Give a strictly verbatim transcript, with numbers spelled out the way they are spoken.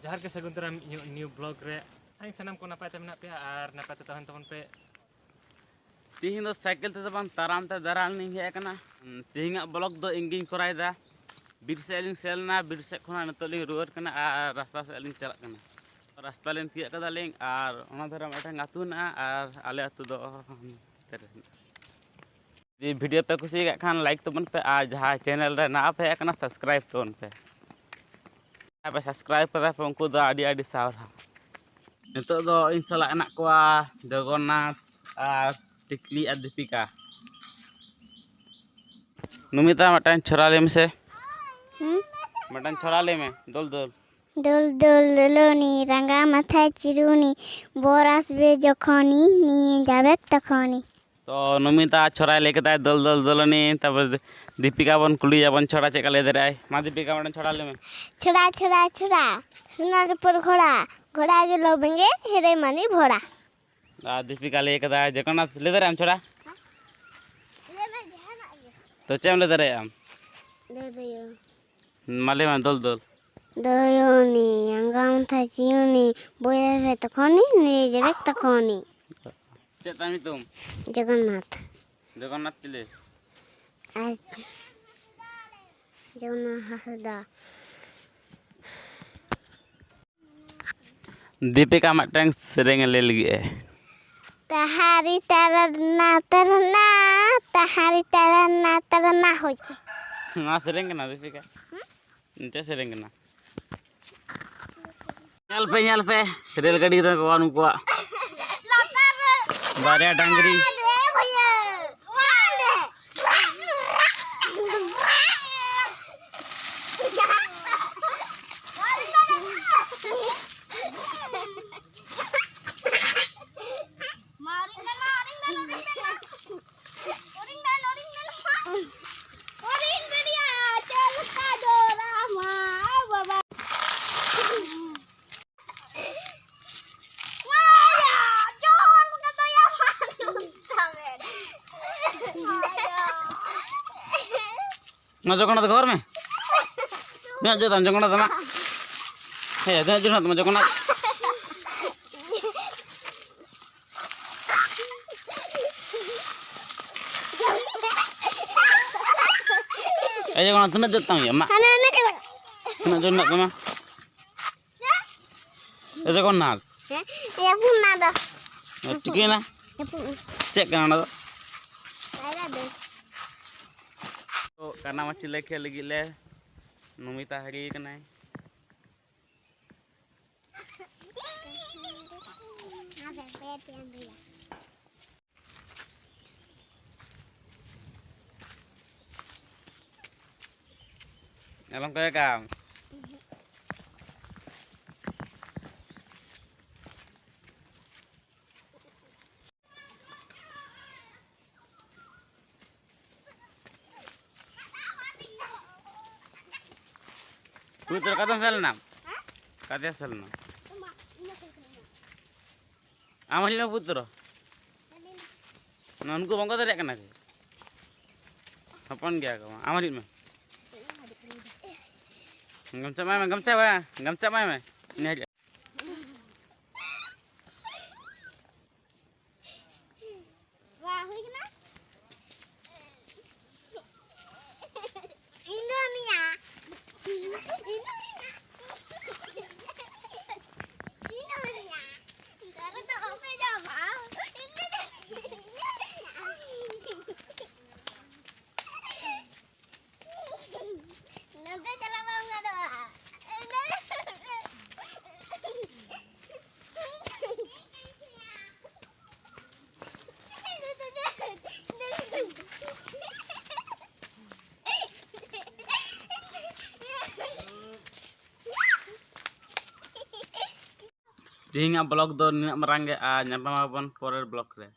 ᱡᱚᱦᱟᱨ ᱜᱮ, ᱥᱟᱹᱜᱩᱱ ᱫᱟᱨᱟᱢ ᱤᱧᱟᱹᱜ new vlog ᱨᱮ᱾ ᱥᱟᱱᱟᱢ ᱠᱚ ᱱᱟᱯᱟᱭ ᱛᱮ ᱢᱮᱱᱟᱜ ᱯᱮᱭᱟ ᱟᱨ ᱱᱟᱯᱟᱭ ᱛᱮ ᱛᱟᱦᱮᱱ ᱛᱟᱵᱚᱱ ᱯᱮ᱾ ᱛᱤᱦᱤᱧ ᱫᱚ ᱥᱟᱭᱠᱮᱞ ᱛᱮᱫᱚ ᱵᱟᱝ, ᱛᱟᱲᱟᱢ ᱛᱮ ᱫᱟᱬᱟᱱ ᱞᱤᱧ ᱦᱮᱡ ᱟᱠᱟᱱᱟ᱾ ᱛᱤᱦᱤᱧᱟᱜ vlog ᱫᱚ ᱤᱧ ᱜᱤᱧ ᱠᱚᱨᱟᱣ ᱮᱫᱟ᱾ ᱵᱤᱨ ᱥᱮᱫ ᱞᱤᱧ ᱥᱮᱱ ᱞᱮᱱᱟ, ᱵᱤᱨ ᱥᱮᱫ ᱠᱷᱚᱱᱟᱜ ᱱᱤᱛᱚᱜ ᱞᱤᱧ ᱨᱩᱣᱟᱹᱲ ᱠᱟᱱᱟ ᱟᱨ ᱨᱟᱥᱛᱟ ᱥᱮᱫ ᱞᱤᱧ ᱪᱟᱞᱟᱜ ᱠᱟᱱᱟ᱾ ᱨᱟᱥᱛᱟ ᱞᱤᱧ ᱛᱤᱭᱳᱜ ᱠᱟᱫᱟᱞᱤᱧ ᱟᱨ ᱚᱱᱟ ᱫᱷᱟᱨᱮ ᱢᱤᱫᱴᱟᱝ ᱟᱹᱛᱩ ᱦᱮᱱᱟᱜᱼᱟ ᱟᱨ ᱟᱞᱮ ᱟᱹᱛᱩ ᱫᱚ ᱦᱟᱱᱛᱮ ᱨᱮ ᱦᱮᱱᱟᱜᱼᱟ᱾ ᱡᱩᱫᱤ video ᱯᱮ ᱠᱩᱥᱤᱭᱟᱜ ᱠᱷᱟᱱ like ᱛᱟᱵᱚᱱ ᱯᱮ ᱟᱨ ᱡᱟᱦᱟᱸᱭ channel ᱨᱮ ᱱᱟᱣᱟ ᱯᱮ ᱦᱮᱡ ᱟᱠᱟᱱᱟ subscribe ᱛᱟᱵᱚᱱ ᱯᱮ᱾ ᱡᱟᱦᱟᱸᱭ ᱯᱮ subscribe ᱠᱟᱫᱟ ᱯᱮ ᱩᱱᱠᱩ ᱫᱚ ᱟᱹᱰᱤ ᱟᱹᱰᱤ ᱥᱟᱨᱦᱟᱣ᱾ ᱱᱤᱛᱚᱜ ᱫᱚ ᱤᱧ ᱥᱟᱞᱟᱜ ᱦᱮᱱᱟᱜ ᱠᱚᱣᱟ ᱡᱚᱜᱚᱱᱱᱟᱛᱷ ᱟᱨ ᱴᱤᱠᱞᱤ ᱟᱨ ᱫᱤᱯᱤᱠᱟ᱾ ᱱᱩᱢᱤᱛᱟ, ᱢᱤᱫᱴᱟᱝ ᱪᱷᱚᱲᱟ ᱞᱟᱹᱭ ᱢᱮᱥᱮ᱾ ᱦᱩᱸ? ᱢᱤᱫᱴᱟᱝ ᱪᱷᱚᱲᱟ ᱞᱟᱹᱭ ᱢᱮ, ᱫᱳᱞ ᱫᱳᱞ᱾ ᱫᱳᱞ ᱫᱳᱞ ᱫᱳᱞᱚᱱᱤ, ᱨᱟᱸᱜᱟ ᱢᱟᱛᱷᱟ ᱪᱤᱨᱩᱱᱤ, ᱵᱚᱨᱟᱥ ᱵᱮ ᱡᱚᱠᱷᱚᱱᱤ, ᱱᱤᱭᱟᱹ ᱡᱟᱵᱮᱠ ᱛᱚᱠᱷᱚᱱᱤ᱾ ᱛᱚ ᱱᱩᱢᱤᱛᱟ ᱪᱷᱚᱲᱟᱭ ᱞᱟᱹᱭ ᱠᱮᱫᱟᱭ ᱫᱳᱞ ᱫᱳᱞ ᱫᱳᱞᱚᱱᱤ, ᱛᱟᱨᱯᱚᱨ ᱫᱤᱯᱤᱠᱟ ᱵᱚᱱ ᱠᱩᱞᱤᱭᱟᱵᱚᱱ ᱪᱷᱚᱲᱟ ᱪᱮᱫ ᱞᱮᱠᱟ ᱞᱟᱹᱭ ᱫᱟᱲᱮᱭᱟᱜᱼᱟᱭ᱾ ᱢᱟ ᱫᱤᱯᱤᱠᱟ, ᱢᱤᱫᱴᱟᱝ ᱪᱷᱚᱲᱟ ᱞᱟᱹᱭ ᱢᱮ᱾ ᱪᱷᱚᱲᱟ, ᱪᱷᱚᱲᱟ, ᱪᱷᱚᱲᱟ, ᱥᱚᱱᱟ ᱨᱩᱯᱟᱹᱨ ᱜᱷᱚᱲᱟ, ᱜᱷᱚᱲᱟ ᱜᱮᱞᱚ ᱵᱮᱸᱜᱮᱫ, ᱦᱮᱨᱮ ᱢᱟᱹᱱᱤ ᱵᱷᱚᱲᱟ᱾ ᱟᱨ ᱫᱤᱯᱤᱠᱟ ᱞᱟᱹᱭ ᱠᱟᱫᱟᱭ ᱡᱚᱜᱚᱱᱱᱟᱛᱷ, ᱞᱟᱹᱭ ᱫᱟᱲᱮᱭᱟᱜ ᱟᱢ ᱪᱷᱚᱲᱟ? ᱞᱟᱹᱭ ᱢᱮ ᱡᱟᱦᱟᱱᱟᱜ ᱜᱮ᱾ ᱛᱚ ᱪᱮᱫ ᱮᱢ ᱞᱟᱹᱭ ᱫᱟᱲᱮᱭᱟᱜᱼᱟ ᱟᱢ? ᱞᱟᱹᱭ ᱫᱟᱹᱧ᱾ ᱢᱟ ᱞᱟᱹᱭ ᱢᱮ, ᱫᱳᱞ ᱫᱳᱞ᱾ ᱫᱳᱭᱚᱱᱤ, ᱟᱸᱜᱟᱢ ᱛᱷᱟᱪᱤᱭᱚᱱᱤ, ᱵᱚᱭᱮ ᱵᱮ ᱛᱚᱠᱷᱚᱱᱤ, ᱱᱤᱭᱮ ᱡᱮᱵᱮᱠ ᱛᱚᱠᱷᱚᱱᱤ᱾ ᱪᱮᱫ ᱛᱟᱢ ᱧᱩᱛᱩᱢ? ᱡᱚᱜᱚᱱᱱᱟᱛᱷ᱾ ᱡᱚᱜᱚᱱᱱᱟᱛᱷ ᱪᱤᱞᱤ? ᱟᱨ ᱡᱚᱜᱚᱱᱱᱟᱛᱷ ᱦᱟᱸᱥᱫᱟ᱾ ᱫᱤᱯᱤᱠᱟ ᱢᱤᱫᱴᱟᱝ ᱥᱮᱨᱮᱧ ᱮ ᱞᱟᱹᱭ ᱞᱟᱹᱜᱤᱫ ᱮ᱾ ᱛᱟᱦᱟᱨᱤ ᱛᱟᱨᱟᱱᱟ ᱛᱟᱨᱟᱱᱟ, ᱛᱟᱦᱟᱨᱤ ᱛᱟᱨᱟᱱᱟ ᱛᱟᱨᱟᱱᱟ ᱦᱚᱪᱪᱷᱮ᱾ ᱱᱚᱣᱟ ᱥᱮᱨᱮᱧ ᱠᱟᱱᱟ ᱫᱤᱯᱤᱠᱟ? ᱦᱩᱸ? ᱪᱮᱫ ᱥᱮᱨᱮᱧ ᱠᱟᱱᱟ? ᱧᱮᱞ ᱯᱮ, ᱧᱮᱞ ᱯᱮ, ᱨᱮᱹᱞ ᱜᱟᱹᱰᱤ ᱨᱮ ᱱᱩᱠᱩᱣᱟᱜ ᱵᱟᱨᱭᱟ ᱰᱟᱝᱨᱤ᱾ ᱱᱚᱣᱟ ᱡᱚᱜᱚᱱᱱᱟᱛᱷ ᱜᱷᱚᱨ ᱢᱮ᱾ ᱱᱚᱣᱟ ᱡᱚᱜᱚᱱᱱᱟᱛᱷ ᱢᱟ᱾ ᱦᱮᱸ, ᱛᱤᱱᱟᱹᱜ ᱡᱳᱨ ᱦᱮᱱᱟᱜ ᱛᱟᱢᱟ ᱡᱚᱜᱚᱱᱱᱟᱛᱷ? ᱮ ᱡᱚᱜᱚᱱᱱᱟᱛᱷ, ᱛᱤᱱᱟᱹᱜ ᱡᱳᱨ ᱛᱟᱢ ᱭᱟ? ᱢᱟ᱾ ᱦᱟᱱᱮ ᱚᱱᱮ ᱠᱚ ᱛᱤᱱᱟᱹᱜ ᱡᱳᱨ ᱦᱮᱱᱟᱜ ᱛᱟᱢᱟ? ᱮ ᱡᱚᱜᱚᱱᱱᱟᱛᱷ᱾ ᱦᱮᱸ, ᱮ ᱯᱩᱱᱟ ᱫᱚ᱾ ᱮ, ᱪᱤᱠᱟᱹᱭᱮᱱᱟ? ᱮ ᱯᱩᱱᱟ᱾ ᱪᱮᱫ ᱠᱟᱱᱟ ᱚᱱᱟ ᱫᱚ? ᱠᱟᱭᱨᱟ ᱫᱚ᱾ ᱛᱚ, ᱠᱟᱱᱟ ᱢᱟᱹᱪᱤ ᱞᱮ ᱠᱷᱮᱞ ᱞᱟᱹᱜᱤᱫ ᱞᱮ᱾ ᱱᱚᱢᱤᱛᱟ ᱦᱟᱹᱨᱤ ᱠᱟᱱᱟᱭ᱾ ᱟᱞᱚᱢ ᱠᱚᱭᱚᱜᱟ᱾ ᱯᱩᱛᱨᱚ, ᱚᱠᱟᱛᱮᱢ ᱥᱮᱱ ᱞᱮᱱᱟ? ᱚᱠᱟᱛᱮᱢ ᱥᱮᱱ ᱞᱮᱱᱟ? ᱟᱢ ᱦᱤᱡᱩᱜ ᱢᱮ ᱯᱩᱛᱨᱚ᱾ ᱱᱩᱠᱩ ᱵᱟᱝᱠᱚ ᱫᱟᱲᱮᱭᱟᱜ ᱠᱟᱱᱟ ᱠᱚ᱾ ᱦᱚᱯᱚᱱ ᱜᱮᱭᱟ ᱠᱚ᱾ ᱟᱢ ᱦᱤᱡᱩᱜ ᱢᱮ᱾ ᱜᱟᱢᱪᱷᱟ ᱮᱢᱟᱭ ᱢᱮ, ᱜᱟᱢᱪᱷᱟ ᱮᱢᱟᱭ ᱢᱮ, ᱜᱟᱢᱪᱷᱟ ᱮᱢᱟᱭ ᱢᱮ᱾ ᱩᱱᱤ ᱦᱤᱡᱩᱜ᱾ ᱵᱟ, ᱦᱩᱭ ᱠᱟᱱᱟ? ᱤᱧ ᱫᱚ ᱩᱱᱤᱭᱟ᱾ ᱤᱧ ᱫᱚ ᱩᱱᱤᱭᱟ᱾ ᱤᱧ ᱫᱚ ᱩᱱᱤᱭᱟ᱾ ᱫᱟᱨᱮ ᱫᱚ ᱵᱟᱯᱮ ᱡᱚᱢᱟ᱾ ᱤᱧ ᱫᱚ ᱩᱱᱤᱭᱟ᱾ ᱱᱚᱛᱮ ᱪᱟᱞᱟᱣ ᱵᱟᱝ ᱜᱟᱱᱚᱜᱼᱟ᱾ ᱛᱮᱦᱮᱧᱟᱜ vlog ᱫᱚ ᱱᱤᱱᱟᱹᱜ ᱢᱟᱨᱟᱝ ᱜᱮ, ᱟᱨ ᱧᱟᱯᱟᱢ ᱟᱵᱚᱱ ᱯᱚᱨᱮᱨ vlog ᱨᱮ᱾